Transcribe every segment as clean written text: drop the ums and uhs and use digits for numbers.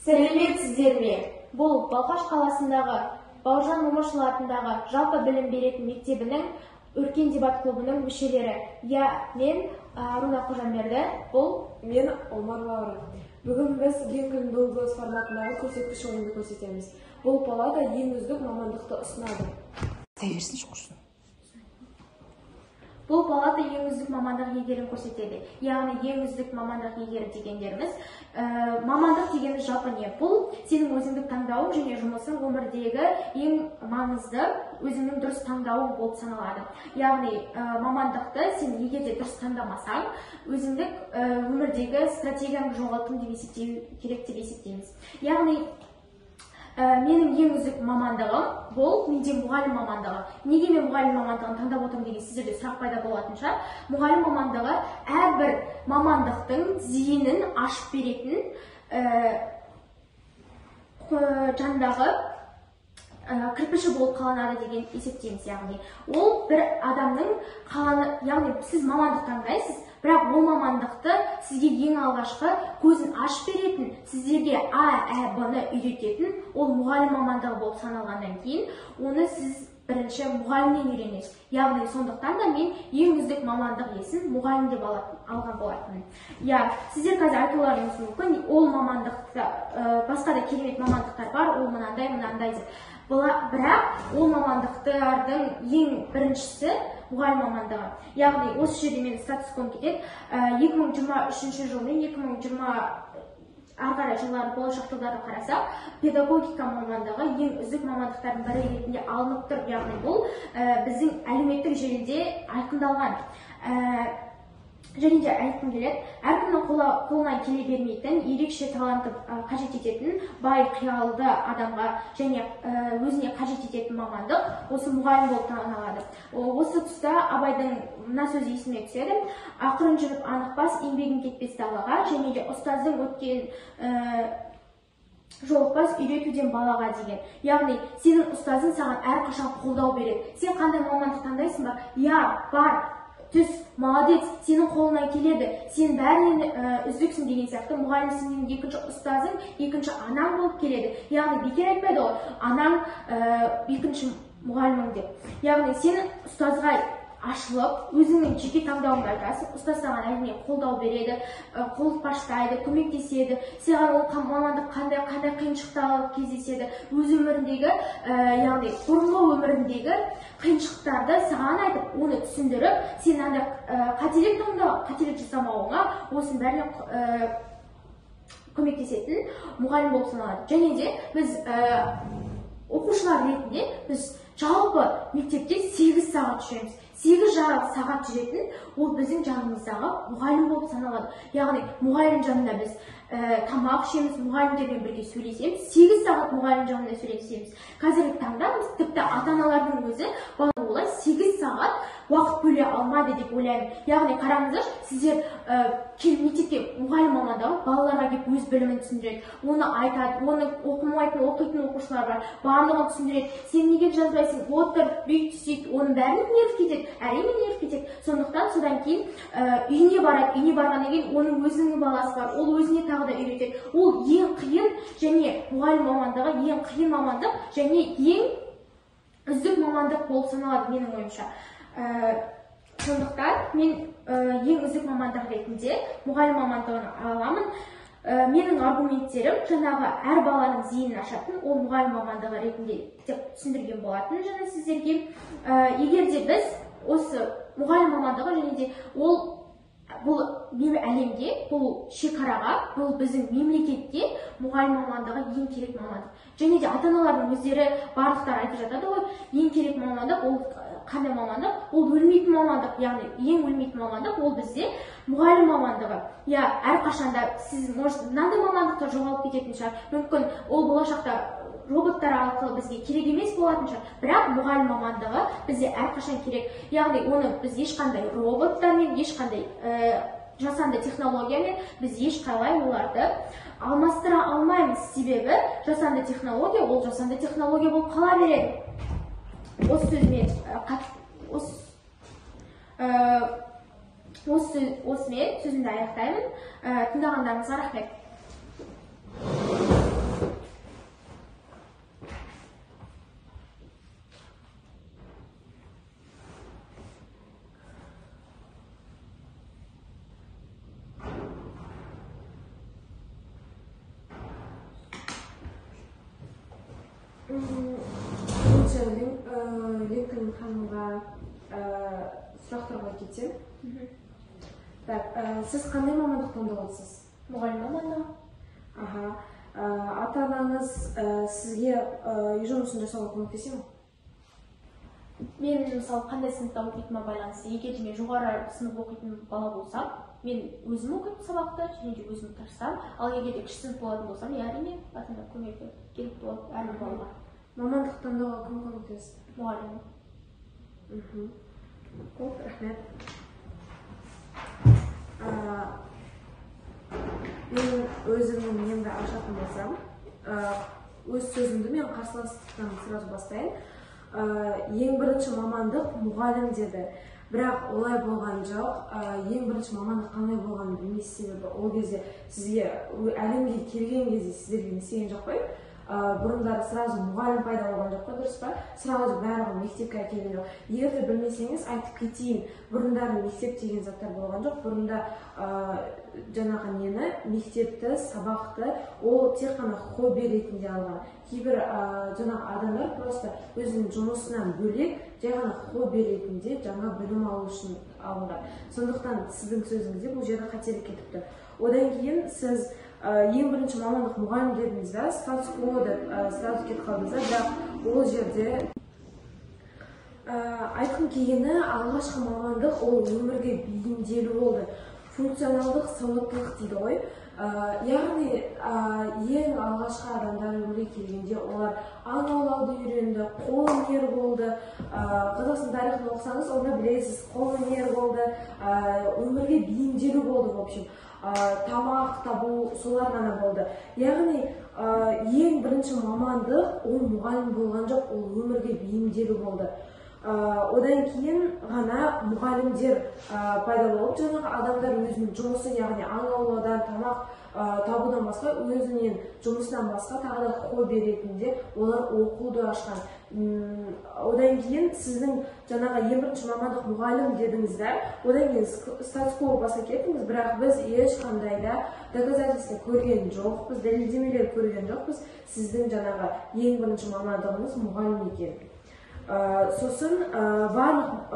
Сәлеметсіздер ме? Бұл Балқаш қаласындағы Бауыржан Момышұлы атындағы жалпы білім беретін мектебінің Өркен дебат клубының мүшелері. Я, мен Аруна Қожамберді, бұл мен Омар Лаура. Бүгін біз Линкольн Дуглас форматындағы көрсеткіш ойынды көрсетеміз. Бұл палата ең үздік мамандықты ұсынады. Берсінші құрсын. Бұл палата ең үздік мамандық иегерін көрсетеді. Яғни ең үздік мамандық иегері дегендеріміз, мамандық дегеніміз жалпы не? Бұл сенің өзіңдік таңдауың және жұмысың, өмірдегі ең маңызды өзіңнің дұрыс таңдауың болып саналады. Яғни мамандықты сен егер де дұрыс таңдамасаң, өзіңдік өмірдегі стратегияңды жоғалттың деп есептеу керек деп есептейміз. Яғни менің ең үздік мамандығым бұл менде мұғалім мамандығы. Неге мен мұғалім мамандығын таңдап отырмын деген сіздерде сұрақ пайда болатын шығар. Мұғалім мамандығы әрбір мамандықтың зейінін ашып беретін, жанындағы кірпіші болып қаланады деген есептейміз. Яғни ол бір адамның қаланы, яғни сіз мамандық таңдайсыз, бірақ ол мамандықты сізге ең алғашқы көзін ашып беретін, сіздерге А, Ә, Б-ны үйрететін ол мұғалім мамандығы болып саналғаннан кейін оны сіз бірінші мұғалімнен үйренесіз. Яғни сондықтан да мен ең үздік мамандық иесін мұғалім деп алған болатынмын. Я, сіздер қазір айтуларыңыз мүмкін, ол мамандықта басқа да керемет мамандықтар бар, ол мынандай, мынандай деп. Бірақ ол мамандықтардың ең біріншісі мұғалім мамандығы. Яғни осы жерде менің статус-квом кетеді. 2023 жыл мен 2020 ары қарай жылдары, болашақ жылдарды қарасақ, педагогика мамандығы ең үздік мамандықтардың бірі ретінде алынып тұр. Яғни бұл біздің әлеуметтік желіде айқындалған. Және де айтқым келеді, әркімнің қолынан келе бермейтін, ерекше талантты қажет ететін, бай қиялды адамға және өзіне қажет ететін мамандық осы мұғалім болып саналады. Осы тұста Абайдың мына сөзі есіме түседі: ақырын жүріп анық бас, еңбегің кетпес далаға, және де ұстаздың өткен жолықпас үйретуден балаға деген. Яғни сенің ұстазың саған әрқашан қолдау береді. Сен қандай мамандық таңдайсың ба? Я, бар, түс, молодец, сенің қолыңнан келеді, сен бәрінен үздіксің деген сияқты мұғалім сенің екінші ұстазың, екінші анаң болып келеді. Яғни бекер айтпайды ғой, анаң екінші мұғалімің деп. Яғни сен ұстазға ашылып, өзіңнің жеке таңдауыңды айтасың, ұстаз саған әрине қолдау береді, қолпаштайды, көмектеседі. Саған ол мамандық қандай қиыншылықтар кездеседі, өз өміріндегі, яғни бұрынғы өміріндегі қиыншылықтарды саған айтып, оны түсіндіріп, сен андай қателік таңдау, қателік жасамауыңа, осының бәріне көмектесетін мұғалім болып саналады. Және де біз оқушылар ретінде біз жалпы мектепте 8 сағат жүреміз. 8 сағат жүретін ол біздің жанымыздағы мұғалім болып саналады. Яғни мұғалім жанында біз тамақ ішеміз, мұғалімдермен бірге сөйлесеміз, 8 сағат мұғалім жанында сөйлесеміз. Қазіргі таңда біз тіпті ата-аналардың өзі олай 8 сағат уақыт бөле алмайды деп ойлаймын. Яғни қараңыздаршы, сіздер мектепке мұғалім мамандығы балаларға келіп өз білімін түсіндіреді, оны айтады, оны оқымайтын, оқитын оқушылар бар, барлығын түсіндіреді. Сен неге жазбайсың, отыр, бүйт, сөйт, оның бәріне нерв кетеді, әрине нерв кетеді. Сондықтан содан кейін үйіне барады, үйіне барғаннан кейін оның өзінің баласы бар, ол өзіне тағы да үйретеді. Ол ең қиын және мұғалім мамандығы ең қиын мамандық және ең үздік мамандық болып саналады менің ойымша. Сондықтан мен ең үздік мамандық ретінде мұғалім мамандығын аламын. Менің аргументтерім жаңағы әр баланың зейінін ашатын ол мұғалім мамандығы ретінде деп түсіндірген болатын жаңа сіздерге. Егер де біз осы мұғалім мамандығы және де ол бұл әлемге, бұл шекараға, бұл біздің мемлекетке мұғалім мамандығы ең керек мамандық. Және де ата-аналардың өздері барлықтары айтып жатады ғой, ең керек мамандық ол қандай мамандық? Ол өлмейтін мамандық, яғни ең өлмейтін мамандық ол бізде мұғалім мамандығы. Я, әрқашанда сіз, может, мынандай мамандықтар жоғалып кететін шығар, мүмкін ол болашақта роботтар арқылы бізге керек емес болатын шығар, бірақ мұғалім мамандығы бізде әрқашан керек. Яғни оны біз ешқандай роботтармен, ешқандай жасанды технологиямен біз ешқалай оларды алмастыра алмаймыз. Себебі жасанды технология ол жасанды технология болып қала береді. Осы сөзмен осымен сөзімді аяқтаймын. Тыңдағандарыңызға рахмет. Бірінші Линкольн ханымға сұрақтарға кетсем. Так, сіз қандай мамандық таңдап аласыз? Мұғалім мамандығы. Аха. Ата анаңыз сізге үй жұмысын жасауға көмектесе ме? Мен, мысалы, қандай сыныпта оқитыныма байланысты. Егер де мен жоғары сынып оқитын бала болсам, мен өзім оқимын сабақты және де өзім тырысамын. Ал егер де кіші сынып болатын болсам, иә, әрине, ата ана көмегі керек болады әрбір балаға. Мамандық таңдауға кім көмектесті? Мұғалім. Көп рахмет. Мен өзімнің немді ашатын болсам, өз сөзімді мен қарсыластықтан сразу бастайын. Ең бірінші мамандық мұғалім деді, бірақ олай болған жоқ. Ең бірінші мамандық қандай болғанын білмейсіз, себебі ол кезде сізге әлемге келген кезде сіздерге не істеген жоқ қой. Бұрындары сразу мұғалім пайда болған жоқ қой, дұрыс па? Сразу барлығын мектепке әкелген жоқ. Егер де білмесеңіз, айтып кетейін, бұрындары мектеп деген заттар болған жоқ. Бұрында жаңағы нені, мектепті, сабақты ол тек қана хобби ретінде алған. Кейбір жаңағы адамдар просто өзінің жұмысынан бөлек жай ғана хобби ретінде жаңа білім алу үшін алынған. Сондықтан сіздің сөзіңізде бұл жерде қателік кетіпті. Одан кейін сіз ең бірінші мамандық мұғалім дедіңіз да, статус-кво деп сразу кетіп қалдыңыз да, бірақ ол жерде айтқым келгені, алғашқы мамандық ол өмірге бейімделу болды. Функционалдық сауаттылық дейді ғой. Яғни ең алғашқы адамдар өмірге келгенде олар аң аулауды үйренді, қолөнер болды. Қазақстан тарихын оқысаңыз, онда білесіз, қолөнер болды, өмірге бейімделу болды, в общем. Тамақ табу, солар ғана болды. Яғни ең бірінші мамандық ол мұғалім болған жоқ, ол өмірге бейімделу болды. Одан кейін ғана мұғалімдер пайда болып, жаңағы адамдар өзінің жұмысы, яғни аң аулаудан, тамақ табудан басқа, өзінен жұмысынан басқа тағы да хобби ретінде олар оқуды ашқан. Одан кейін сіздің жаңағы ең бірінші мамандық мұғалім дедіңіз да, одан кейін статус-кво баса кеттіңіз, бірақ біз ешқандай да доказательство көрген жоқпыз, дәлелдемелер көрген жоқпыз сіздің жаңағы ең бірінші мамандығыңыз мұғалім екен. Сосын барлық,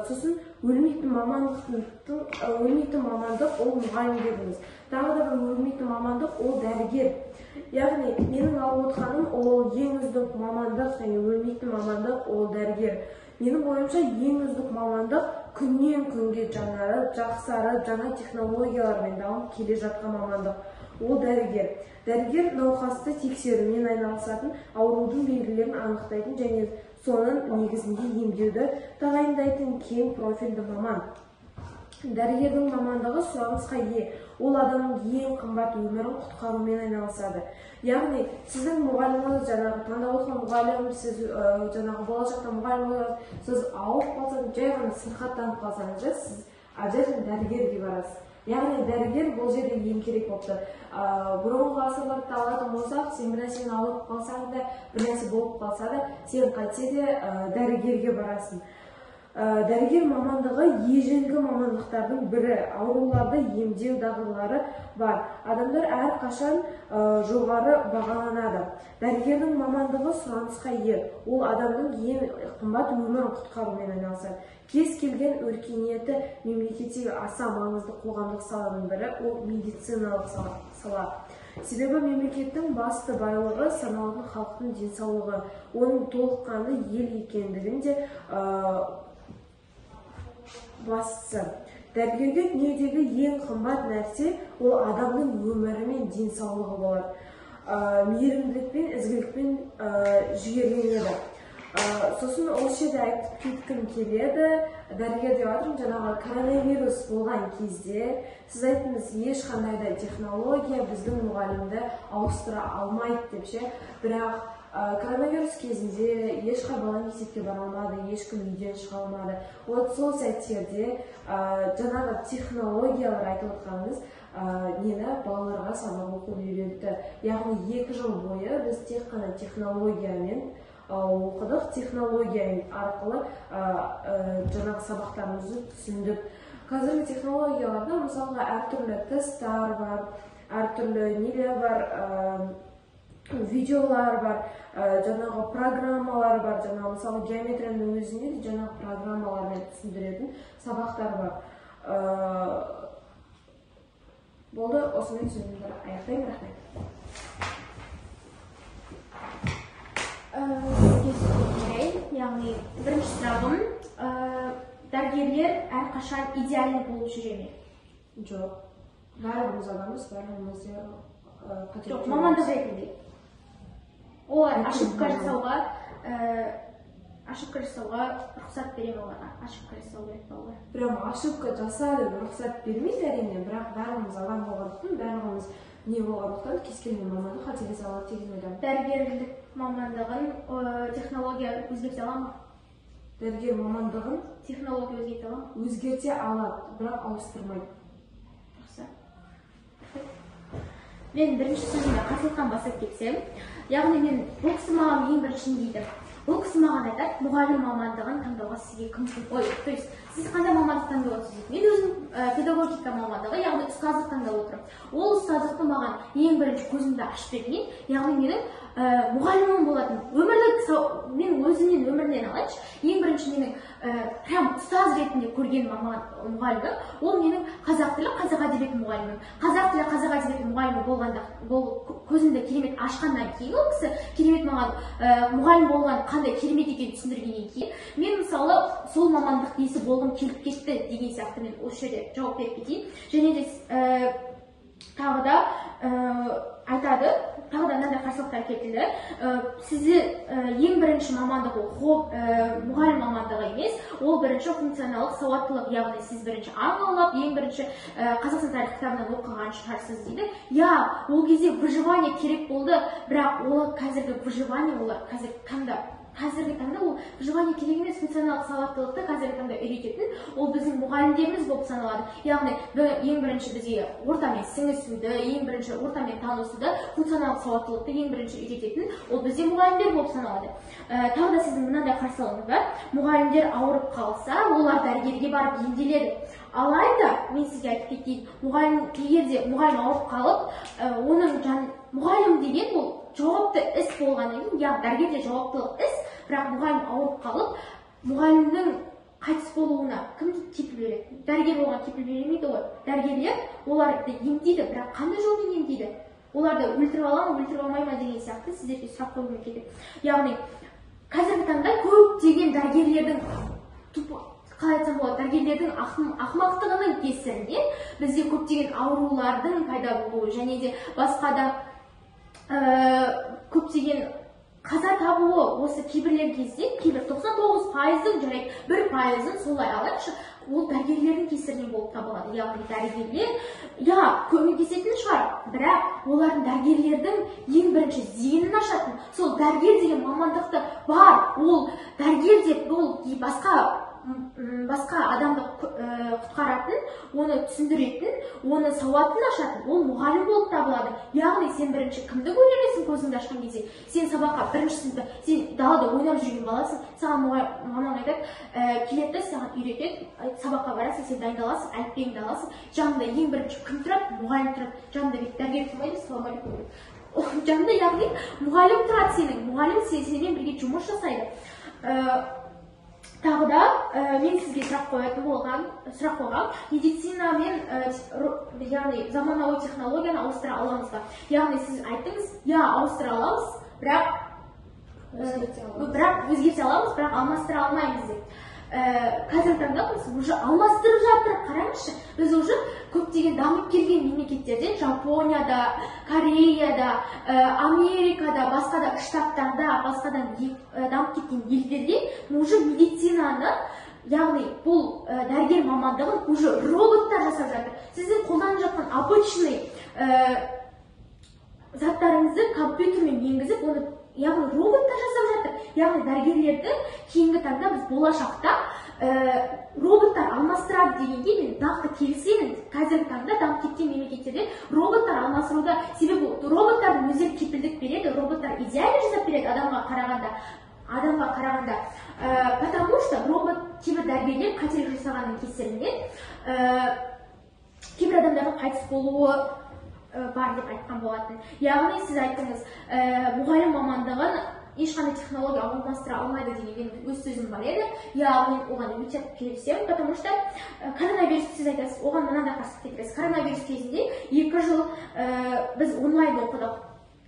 сосын өлмейтін мамандықтың, өлмейтін мамандық ол мұғалім дедіңіз. Тағы да бір өлмейтін мамандық ол дәрігер. Яғни менің алып отырғаным ол ең үздік мамандық және өлмейтін мамандық ол дәрігер. Менің ойымша, ең үздік мамандық күннен күнге жаңарып, жақсарып, жаңа технологиялармен дамып келе жатқан мамандық ол дәрігер. Дәрігер науқасты тексерумен айналысатын, аурудың белгілерін анықтайтын және соның негізінде емдеуді тағайындайтын кең профильді маман. Дәрігердің мамандығы сұранысқа ие. Ол адамның ең қымбат өмірін құтқарумен айналысады. Яғни сіздің мұғаліміңіз, жаңағы таңдап отырған мұғалім, сіз жаңағы болашақта мұғалім боласыз, сіз ауырып қалсаңыз, жай ғана сырқаттанып қалсаңыз, сіз обязательно дәрігерге барасыз. Яғни дәрігер бұл жерде ең керек болып тұр. Бұрынғы ғасырларды алатын болсақ, сен бір нәрсені ауырып қалсаң да, бір нәрсе болып қалса да, сен қайтсе де дәрігерге барасың. Дәрігер мамандығы ежелгі мамандықтардың бірі. Ауруларды емдеу дағдылары бар адамдар әрқашан жоғары бағаланады. Дәрігердің мамандығы сұранысқа ие. Ол адамның ең қымбат өмірін құтқарумен айналысады. Кез келген өркениетті мемлекеттегі аса маңызды қоғамдық саланың бірі ол медициналық сала. Себебі мемлекеттің басты байлығы саналатын халықтың денсаулығы, оның толыққанды ел екендігін де бастысы. Дәрігерге дүниедегі ең қымбат нәрсе ол адамның өмірі мен денсаулығы болады. Мейірімділікпен, ізгілікпен жігерленеді. Сосын осы жерде айтып кеткім келеді, дәрігер деп жатырмын, жаңағы коронавирус болған кезде сіз айттыңыз, ешқандай да технология біздің мұғалімді ауыстыра алмайды деп ше. Бірақ коронавирус кезінде ешқай бала мектепке бара алмады, ешкім үйден шыға алмады. Вот сол сәттерде жаңағы технологиялар айтып отқанымыз нені балаларға сабақ оқуды үйретті. Яғни 2 жыл бойы біз тек қана технологиямен оқыдық, технология арқылы жаңағы сабақтарымызды түсіндік. Қазіргі технологияларда мысалға әртүрлі тесттар бар, әртүрлі нелер бар, Видеолар бар, жаңағы программалар бар, жаңағы мысалы геометрияның өзінде де жаңағы программалармен түсіндіретін сабақтар бар. Болды, осымен сөзімді аяқтаймын, рахмет. Яғни бірінші сұрағым, дәрігерлер әрқашан идеальный болып жүре ме? Жоқ, бәріміз адамбыз, бәріміз де қателік. Жоқ, мамандық ретінде. Олар ошибка жасауға рұқсат бере ме оларға? Ошибка жасау керек па олар? Прям ошибка жаса деп рұқсат бермейді әрине, бірақ бәріміз адам болғандықтан, бәріміз не болғандықтан кез келген мамандық қателесе алады деген ойдамын. Дәрігерлік мамандығын технология өзгерте ала ма? Дәрігер мамандығын технология өзгерте ала ма? Өзгерте алады, бірақ ауыстырмайды. Жақсы. Мен бірінші сөзімді қарсылықтан бастап кетсем, яғни мен бұл кісі маған ең бірінші не дейді? Бұл кісі маған айтады, мұғалім мамандығын таңдауға сізге кім ой, то есть сіз қандай мамандық таңдап отырсыз дейді. Мен өзім педагогика мамандығы, яғни ұстаздық таңдап отырмын. Ол ұстаздықты маған ең бірінші көзімді ашып берген, яғни менің мұғалімім болатын. Өмірлік мен өзімнен өмірінен алайыншы, ең бірінші менің прям ұстаз ретінде көрген мұғалімім, ол менің қазақ тілі, қазақ әдебиеті мұғалімім. Қазақ тілі, қазақ әдебиеті мұғалімі болғанда, бұл көзімді керемет ашқаннан кейін ол кісі керемет маған мұғалім болған қандай керемет екенін түсіндіргеннен кейін, мен мысалы сол мамандық иесі болғым келіп кетті деген сияқты мен осы жерде жауап беріп кетейін. Және де тағы да айтады, тағы да мынандай қарсылықтар келтірді. Сізді ең бірінші мамандық ол мұғалім мамандығы емес, ол бірінші функционалдық сауаттылық, яғни сіз бірінші аң аулап, ең бірінші Қазақстан тарих кітабынан оқыған шығарсыз дейді. Я, ол кезде выживание керек болды, бірақ ол қазіргі выживание, олар қазіргі таңда ол выживание керек емес, функционалдық сауаттылықты қазіргі таңда үйрететін ол біздің мұғалімдеріміз болып саналады. Яғни ең бірінші бізге ортамен сіңісуді, ең бірінші ортамен танысуды, функционалдық сауаттылықты ең бірінші үйрететін ол бізде мұғалімдер болып саналады. Тағы да сіздің мынандай қарсылығыңыз бар. Мұғалімдер ауырып қалса, олар дәрігерге барып емделеді. Алайда мен сізге айтып кетейін, мұғалім егер де мұғалім ауырып қалып, оның мұғалім деген ол жауапты іс болғаннан кейін, яғни дәрігер де жауаптылық іс, бірақ мұғалім ауырып қалып, мұғалімнің қайтыс болуына кім кепіл береді? Дәрігер оған кепіл бермейді ғой. Дәрігерлер оларды емдейді, бірақ қандай жолмен емдейді? Оларды өлтіріп ала ма, өлтіріп алмай ма деген сияқты сіздерге сұрақ қойғым келеді. Яғни қазіргі таңда көптеген дәрігерлердің қалай айтсам болады, дәрігерлердің ақымақтығының кесірінен бізде көптеген аурулардың пайда болуы және де басқа да көптеген қаза табуы осы кейбірлер кезде, кейбір 99%-ың жарайды, 1%-ын солай алайықшы, ол дәрігерлердің кесірінен болып табылады. Яғни дәрігерлер, я, көмектесетін шығар, бірақ олардың дәрігерлердің ең бірінші зейінін ашатын, сол дәрігер деген мамандықты бар, ол дәрігер деп ол басқа адамды құтқаратын, оны түсіндіретін, оны сауатын ашатын, ол мұғалім болып табылады. Яғни сен бірінші кімді көресің көзіңді ашқан кезде? Сен сабаққа бірінші сыныпта, сен далада ойнап жүрген баласың, саған мамаң айтады, келеді, саған үйретеді, сабаққа барасың, сен дайындаласың, әліппеңді аласың, жанында ең бірінші кім тұрады? Мұғалім тұрады. Жанында бүйтіп дәрігер тұрмайды, ассалаумағалейкум. Жанында яғни мұғалім тұрады сенің, мұғалім сенімен бірге жұмыс жасайды. Тағы да мен сізге сұрақ қойғам, медицина мен яғни заманауи технологияны ауыстыра аламыз ба? Яғни сіз айттыңыз, я ауыстыра аламыз, бірақ өзгерте аламыз, бірақ алмастыра алмаймыз деп. Қазіргі таңда біз уже алмастырып жатыр, қараңызшы, біз уже көптеген дамып келген мемлекеттерден, Жапонияда, Кореяда, Америкада, басқа да штаттарда, басқа да дамып кеткен елдерде уже медицинаны, яғни бұл дәрігер мамандығын уже роботтар жасап жатыр. Сіздің қолданып жатқан обычный заттарыңызды компьютермен енгізіп, оны яғни роботтар жасап жатыр. Яғни дәрігерлерді кейінгі таңда біз болашақта роботтар алмастырады дегенге мен нақты келісемін. Қазіргі таңда дамып кеткен мемлекеттерде роботтар алмастыруда, себебі роботтардың өздері кепілдік береді, роботтар идеально жасап береді адамға қарағанда. Потому что робот кейбір дәрігерлер қателік жасағанның кесірінен кейбір адамдардың қайтыс болуы бар деп айтқан болатын. Яғни сіз айттыңыз, мұғалім мамандығын ешқандай технология алмастыра алмайды деген өз сөзім бар еді. Иә, мен оған өте келісемін, потому что коронавирус, сіз айтасыз, оған мынандай қарсылық келтіресіз. Коронавирус кезінде 2 жыл біз онлайн оқыдық.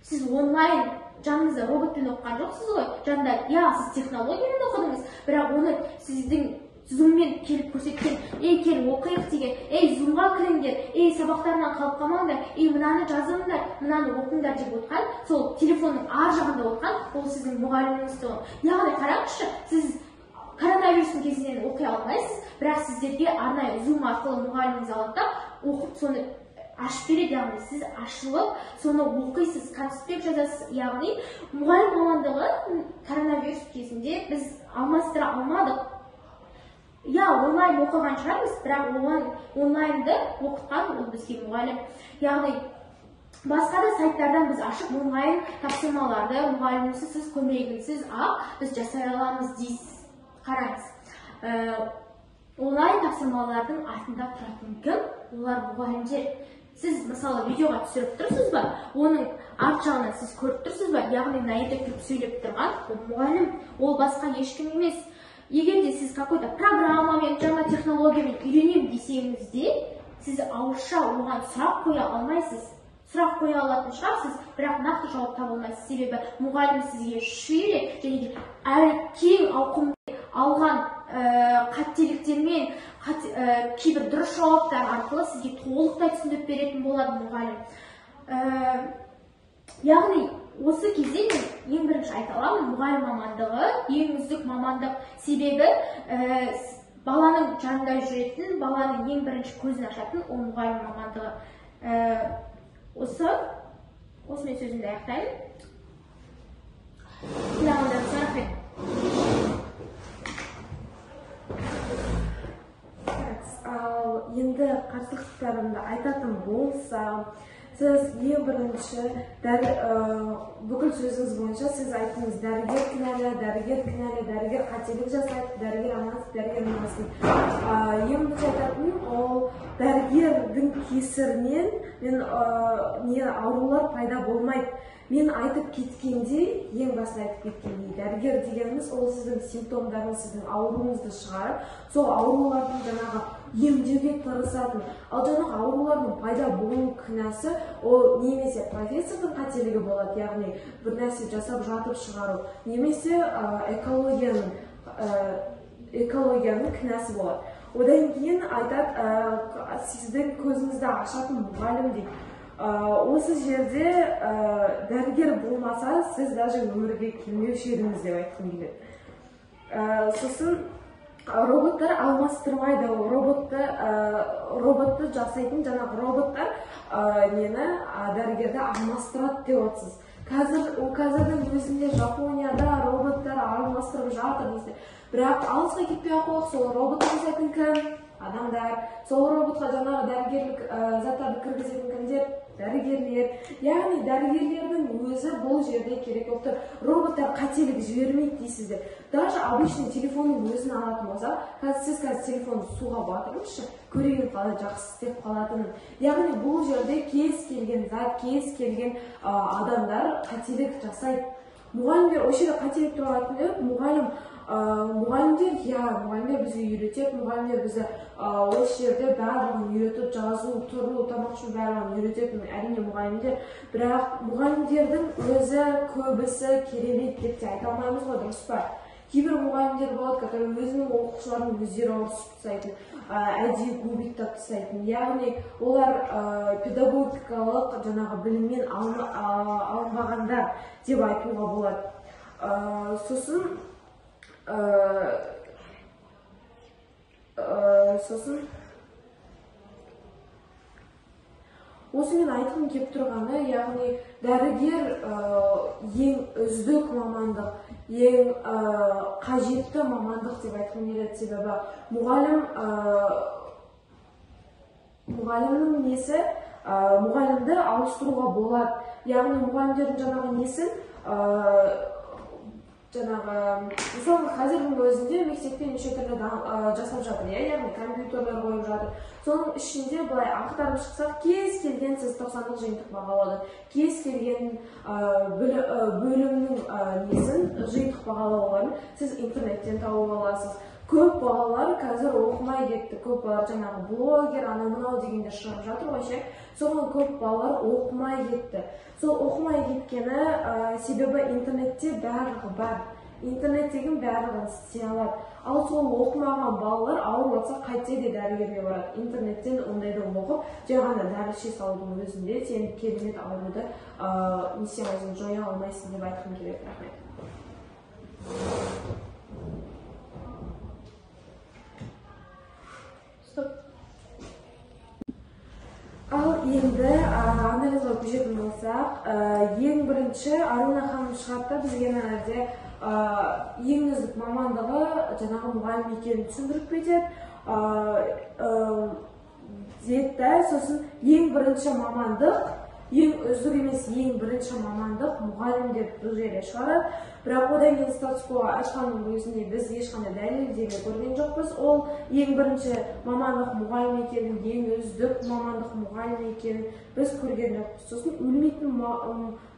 Сіз онлайн жаныңызда роботпен оқыған жоқсыз ғой, жанында, иә, сіз технологиямен оқыдыңыз, бірақ оны сіздің зуммен келіп көрсеткен, ей, кел оқиық деген, ей, зумға кіріңдер, ей, сабақтарынан қалып қалмаңдар, ей, мынаны жазыңдар, мынаны оқыңдар деп отқан, сол телефонның ар жағында отқан, ол сіздің мұғаліміңіз тұғын. Яғни қараңызшы, сіз коронавирустың кезінен оқи алмайсыз, бірақ сіздерге арнайы зум арқылы мұғаліміңіз алады да оқып соны ашып береді, яғни сіз ашылып соны оқисыз, конспект жазасыз. Яғни мұғалім мамандығы коронавирус кезінде біз алмастыра алмадық. Иә, онлайн оқыған шығармыз, бірақ онлайнды оқытқан ол бізге мұғалім. Яғни басқа да сайттардан біз ашып онлайн тапсырмаларды мұғалімсіз, көмегінсіз ақ біз жасай аламыз дейсіз. Қараңыз, онлайн тапсырмалардың артында тұратын кім? Олар мұғалімдер. Сіз мысалы видеоға түсіріп тұрсыз ба, оның арт жағынан сіз көріп тұрсыз ба, яғни мына жерде тұрып сөйлеп тұрған ол мұғалім, ол басқа ешкім емес. Егер де сіз какой-то программамен, жаңа технологиямен үйренемін десеңіз де, сіз ауызша оған сұрақ қоя алмайсыз. Сұрақ қоя алатын шығарсыз, бірақ нақты жауап таба алмайсыз. Себебі мұғалім сізге шире және де әрі кең ауқымда алған қателіктермен, кейбір дұрыс жауаптар арқылы сізге толықтай түсіндіріп беретін болады мұғалім. Яғни осы кезде мен ең бірінші айта аламын, мұғалім мамандығы ең үздік мамандық. Себебі баланың жанында жүретін, баланың ең бірінші көзін ашатын ол мұғалім мамандығы. Осымен сөзімді аяқтаймын. Тыңдағандарыңызға рахмет. Ал енді қарсылықтарымды айтатын болсам, сіз ең бірінші бүкіл сөзіңіз бойынша сіз айттыңыз, дәрігер кінәлі, дәрігер кінәлі, дәрігер қателік жасайды, дәрігер анасы, дәрігер мамасы. Ең бірінші айтатыным, ол дәрігердің кесірінен аурулар пайда болмайды. Мен айтып кеткендей, ең басында айтып кеткендей, дәрігер дегеніміз ол сіздің симптомдарыңыз, сіздің ауруыңызды шығарып, сол аурулардың жаңағы емдеуге тырысатын. Ал жаңағы аурулардың пайда болу кінәсі ол немесе профессордың қателігі болады, яғни бір нәрсе жасап жатып шығару, немесе экологияның кінәсі болады. Одан кейін айтады, сіздің көзіңізді ашатын мұғалім дейді. Осы жерде дәрігер болмаса, сіз даже өмірге келмеуші едіңіз деп айтқым келеді. Сосын роботтар алмастырмайды, роботты жасайтын жаңағы роботтар нені дәрігерді алмастырады деп отырсыз. Қазірдің өзінде Жапонияда роботтар алмастырып жатыр дейсіз. Бірақ алысқа кетпей ақ қояйық, сол роботты жасайтын кім? Адамдар. Сол роботқа жаңағы дәрігерлік заттарды кіргізетін кімдер? Дәрігерлер. Яғни дәрігерлердің өзі бұл жерде керек болып тұр. Роботтар қателік жібермейді дейсіздер. Даже обычный телефонның өзін алатын болсақ, сіз қазір телефонды суға батырыңызшы, көрейін қалай жақсы істеп қалатынын. Яғни бұл жерде кез келген зат, кез келген адамдар қателік жасайды. Мұғалімдер осы жерде қателік туралы айтқым келеді. Мұғалімдер, иә, мұғалімдер бізге үйретеді, мұғалімдер бізді осы жерде барлығын үйретіп, жазу, тұру, тамақ ішу барлығын үйрететін әрине мұғалімдер. Бірақ мұғалімдердің өзі көбісі керемет деп те айта алмаймыз ғой, дұрыс па? Кейбір мұғалімдер болады, которые өзінің оқушыларын өздері ұрысып тастайтын, әдейі губиттап тастайтын. Яғни олар педагогикалық жаңағы біліммен алынбағандар деп айтуға болады. Сосын осы мен айтқым келіп тұрғаны, яғни дәрігер ең үздік мамандық, ең қажетті мамандық деп айтқым келеді. Себебі мұғалімнің несі, мұғалімді ауыстыруға болады. Яғни мұғалімдердің жаңағы несін Жаңағы, мысалы, қазірдің өзінде мектепте неше түрлі жасап жатыр, иә, яғни компьютерлер қойып жатыр. Соның ішінде былай ақтарып шықсақ, кез келген сіз 90-дық жиынтық бағалауды, кез келген бөлімнің несін, жиынтық бағалауларын сіз интернеттен тауып аласыз. Көп балалар қазір оқымай кетті, көп балалар жаңағы блогер, анау мынау дегенде шығып жатыр ғой ше, соған көп балалар оқымай кетті. Сол оқымай кеткені себебі интернетте барлығы бар, интернеттегі барлығын істей алады. Ал сол оқымаған балалар ауырып жатса қайтсе де дәрігерге барады. Интернеттен ондайды оқып, жай ғана дәрі іше салудың өзінде сен керемет ауруды не істей алмайсың, жоя алмайсың деп айтқым келеді. Рахмет. Ал енді анализға көшетін болсақ, ең бірінші Аруна ханым шығады да бізге мына жерде ең үздік мамандығы жаңағы мұғалім екенін түсіндіріп кетеді деді да, сосын ең бірінші мамандық, ең үздік емес, ең бірінші мамандық мұғалім деп бұл жерде шығарады. Бірақ одан кейін статус-кво ашқанның өзінде біз ешқандай дәлелдеме көрген жоқпыз. Ол ең бірінші мамандық мұғалім екенін, ең үздік мамандық мұғалім екенін біз көрген жоқпыз. Сосын өлмейтін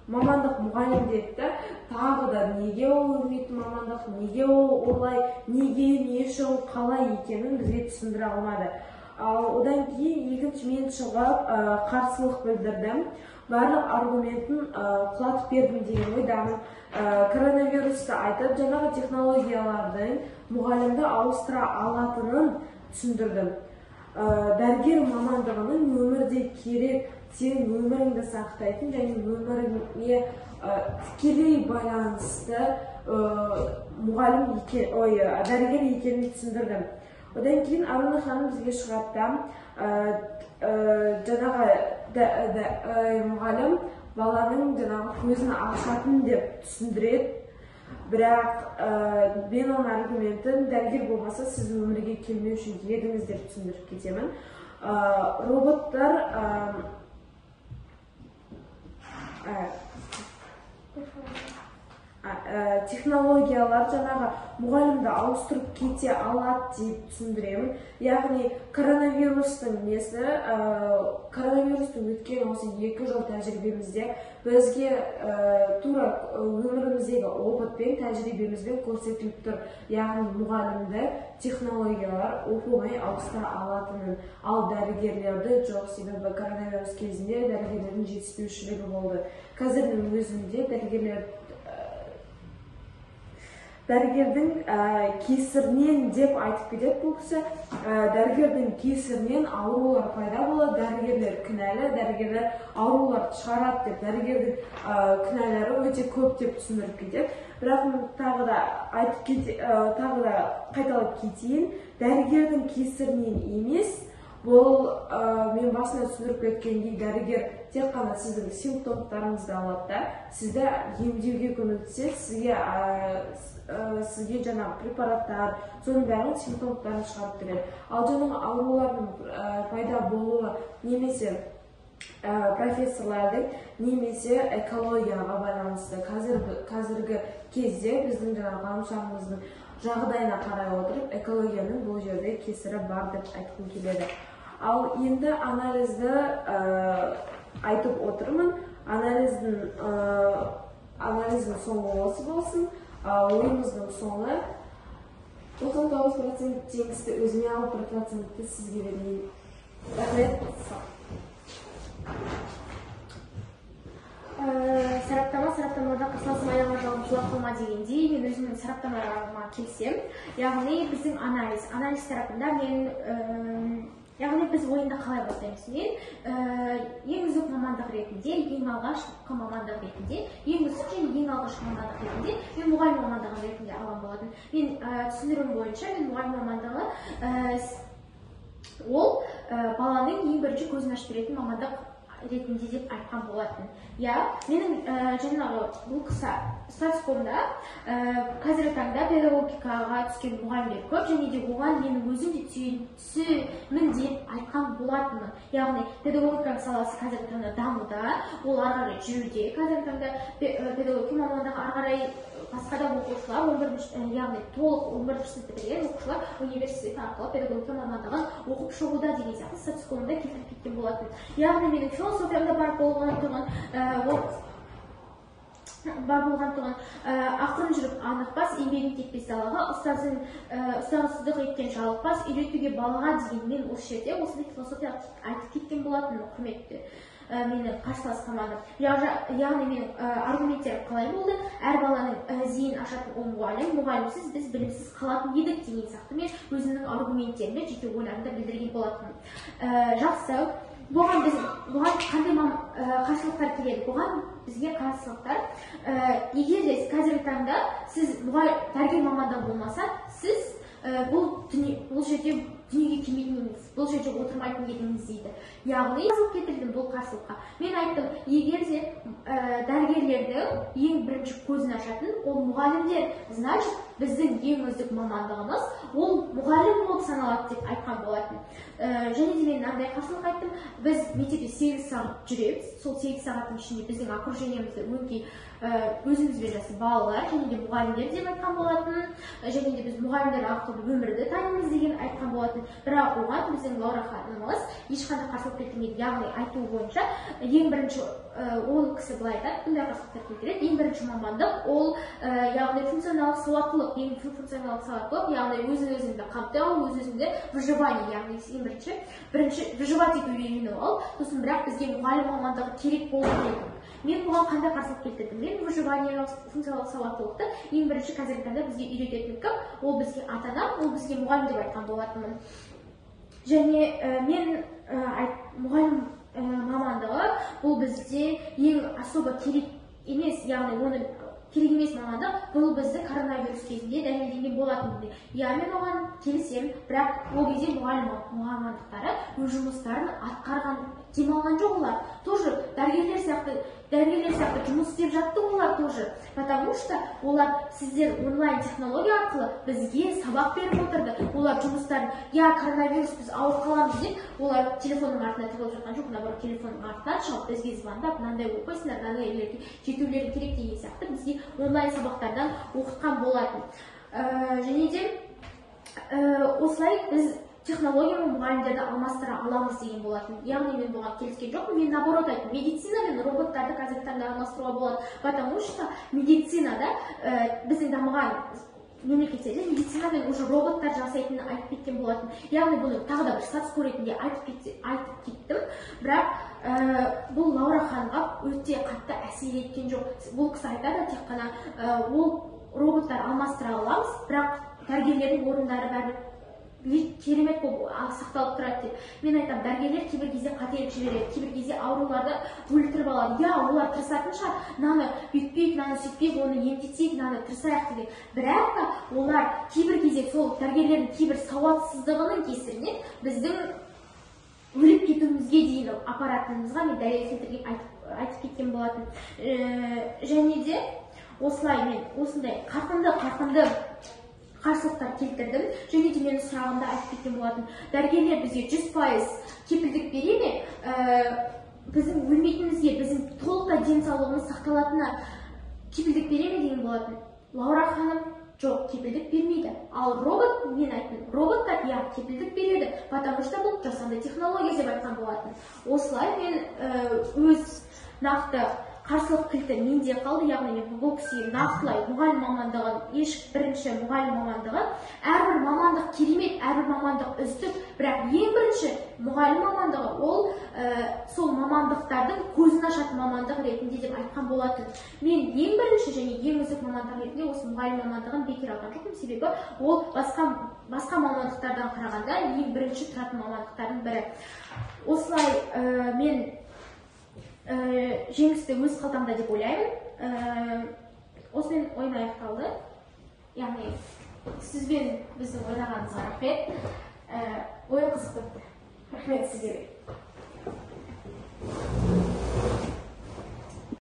мамандық мұғалім деді да, тағы да неге ол өлмейтін мамандық, неге ол олай, неге, не үшін, қалай екенін бізге түсіндіре алмады. Ал одан кейін екінші мен шығып қарсылық білдірдім. Барлық аргументін құлатып бердім деген ойдамын. Коронавирусты айтып, жаңағы технологиялардың мұғалімді ауыстыра алатынын түсіндірдім. Дәрігер мамандығының өмірде керек, сенің өміріңді сақтайтын және өміріңе тікелей байланысты мұғалім екен, ой, дәрігер екенін түсіндірдім. Одан кейін Аруна ханым бізге шығады да, жаңағы мұғалім баланың жаңағы көзін ашатын деп түсіндіреді. Бірақ мен оның аргументін дәрігер болмаса сіз өмірге келмеуші едіңіз деп түсіндіріп кетемін. Роботтар технологиялар жаңағы мұғалімді ауыстырып кете алады деп түсіндіремін. Яғни коронавирустың несі, коронавирустың өткен осы 2 жыл тәжірибемізде бізге тура өміріміздегі опытпен, тәжірибемізбен көрсетіліп тұр. Яғни мұғалімді технологиялар оп-оңай ауыстыра алатынын, ал дәрігерлерді жоқ, себебі коронавирус кезінде дәрігерлердің жетіспеушілігі болды. Қазірдің өзінде дәрігердің кесірінен деп айтып кетеді бұл кісі, дәрігердің кесірінен аурулар пайда болады, дәрігерлер кінәлі, дәрігерлер ауруларды шығарады деп, дәрігердің кінәлері өте көп деп түсіндіріп кетеді. Бірақ тағы да тағы да қайталап кетейін, дәрігердің кесірінен емес, бұл мен басында түсіндіріп кеткендей, дәрігер тек қана сіздің симптомдарыңызды алады да, сізді емдеуге көмектеседі, сізге жаңағы препараттар, соның бәрін симптомдарын шығарып береді. Ал жаңағы аурулардың пайда болуы немесе профессорлардың немесе экологияға байланысты қазіргі кезде біздің жаңағы ғаламшарымыздың жағдайына қарай отырып экологияның бұл жерде кесірі бар деп айтқым келеді. Ал енді анализді айтып отырмын. Анализдің соңы осы болсын. Ойымыздың соңы 99% жеңісті өзіме алып, 1%-ті сізге берейін. Рахмет. Сараптамада қарсыласым аяғыма жалынып жылап қалма дегендей, мен өзімнің сараптамаларыма келсем, яғни біздің анализ тарапында мен, яғни біз ойынды қалай бастаймыз? Мен ең үздік мамандық ретінде, ең алғашқы мамандық ретінде, ең үздік және ең алғашқы мамандық ретінде мен мұғалім мамандығы ретінде алған болатын. Мен түсіндіруім бойынша мен мұғалім мамандығы ол баланың ең бірінші көзін ашып беретін мамандық ретінде деп айтқан болатын. Иә, менің жаңағы бұл кісі статскомда қазіргі таңда педагогикаға түскен мұғалімдер көп, және де оған менің өзім де түсемін деп айтқан болатынмын. Яғни педагогика саласы қазіргі таңда дамуда, ол ары қарай жүруде. Қазіргі таңда педагогика мамандығы ары қарай басқа да оқушылар 11-ші, яғни толық 11 сынып бітірген оқушылар университет арқылы педагогика мамандығын оқып шығуда деген сияқты статскомда келтіріп кеткен болатын. Яғни менің философиямда бар болған тұғын, бар болған тұғын ақырын жүріп анық бас, еңбегің кетпес далаға, ұстазың ұстаздық еткен жалықпас, үйретуге балаға деген мен осы жерде осындай философия айтып кеткен болатынмын, құрметті мені қарсылас команда. Яғни менің аргументтерім қалай болды? Әр баланың зейін ашатын ол мұғалім, мұғалімсіз біз білімсіз қалатын едік деген сияқты мен өзімнің аргументтерімді, жеке ойларымды білдірген болатынмын. Жақсы, бұған қандай қарсылықтар келеді? Бұған бізге қарсылықтар, егер де қазіргі таңда сіз дәрігер мамандығы болмаса, сіз бұл жерде дүниеге келмейтін едіңіз, бұл жерде отырмайтын едіңіз дейді. Яғни қарсылық келтірдім бұл қарсылыққа. Мен айттым, егер де дәрігерлердің ең бірінші көзін ашатын ол мұғалімдер, значит біздің ең үздік мамандығымыз ол мұғалім болып саналады деп айтқан болатын. Және де мен мынандай қарсылық айттым: біз мектепте 8 сағат жүреміз, сол 8 сағаттың ішінде біздің окружениемізді өңкей өзімізбен жасы балалар және де мұғалімдер деп айтқан болатын, және де біз мұғалімдер арқылы өмірді танимыз деген айтқан болатын. Бірақ оған біздің Лаура ханымыз ешқандай қарсылық келтірмеді. Яғни айтуы бойынша ең бірінші ол кісі былай айтады, бұндай қарсылықтар келтіреді: ең бірінші мамандық ол яғни функционалдық сауаттылық, ең функционалдық сауаттылық, яғни өзін өзіңді қамти алу, өз өзіңді выживание, яғни ең бірінші выживать ету үйрену ал, сосын бірақ бізге мұғалім мамандығы керек болды дедім. Мен бұған қандай қарсылық келтірдім? Мен выживание, функционалдық сауаттылықты ең бірінші қазіргі таңда бізге үйрететін кім? Ол бізге ата-ана, ол бізге мұғалім деп айтқан болатынмын. Және мен мұғалім мамандығы бұл бізде ең особо керек емес, яғни оны керек емес мамандық, бұл бізді коронавирус кезінде дәлелденген болатын. Иә, мен оған келісемін, бірақ ол кезде мұғалім мамандықтары өз жұмыстарын атқарған, демалған жоқ, олар тоже дәрігерлер сияқты жұмыс істеп жатты олар тоже, потому что олар сіздер онлайн технология арқылы бізге сабақ беріп отырды. Олар жұмыстарын, иә, коронавирус, біз ауырып қаламыз деп олар телефонның артына тығылып жатқан жоқ, наоборот, телефонның артынан шығып бізге звондап, мынандай оқисыңдар, мынандай жерлерге жетулерің керек деген сияқты бізге онлайн сабақтардан оқытқан болатын. Және де осылай біз технология мен мұғалімдерді алмастыра аламыз деген болатын. Яғни мен бұған келіскен жоқпын, мен наоборот айттым: медицина мен роботтарды қазіргі таңда алмастыруға болады, потому что медицинада біздің дамыған мемлекеттерде медицинамен уже роботтар жасайтынын айтып кеткен болатын. Яғни бұны тағы да бір статус ретінде айтып кеттім, бірақ бұл Лаура ханымға өте қатты әсер еткен жоқ. Бұл кісі айтады тек қана ол роботтар алмастыра аламыз, бірақ дәрігерлердің орындары бәрібір керемет болып сақталып тұрады деп. Мен айтамын, дәрігерлер кейбір кезде қателік жібереді, кейбір кезде ауруларды өлтіріп алады. Иә, олар тырысатын шығар, мынаны бүйтпейік, мынаны сөйтпейік, оны емдетейік, мынаны тырысайық деген, бірақ та олар кейбір кезде сол дәрігерлердің кейбір сауатсыздығының кесірінен біздің өліп кетуімізге дейін апаратынымызға мен дәлел келтірген айтып кеткен болатын. Және де осылай мен осындай қарқынды қарсылықтар келтірдім. Және де менің сұрағымда айтып кеткен болатын: дәрігерлер бізге 100% кепілдік бере ме, біздің өлмейтінімізге, біздің толықтай денсаулығымыз сақталатынына кепілдік бере ме деген болатын. Лаура ханым жоқ, кепілдік бермейді. Ал робот, мен айттым, роботтар, иә, кепілдік береді, потому что бұл жасанды технология деп айтқан болатын. Осылай мен өз нақты қарсылық кілті менде қалды. Яғни мен бұл кісіге нақтылай мұғалім мамандығын, еш бірінші мұғалім мамандығы, әрбір мамандық керемет, әрбір мамандық үздік, бірақ ең бірінші мұғалім мамандығы ол сол мамандықтардың көзін ашатын мамандық ретінде деп айтқан болатын. Мен ең бірінші және ең үздік мамандық ретінде осы мұғалім мамандығын бекер алған жоқпын, себебі ол басқа мамандықтардан қарағанда ең бірінші тұратын мамандықтардың бірі. Осылай мен жеңісті өз қалтамда деп ойлаймын. Осымен ойын аяқталды. Яғни сізбен біздің ойнағаныңызға рахмет. Ойын қызықты өтті. Рахмет сізге.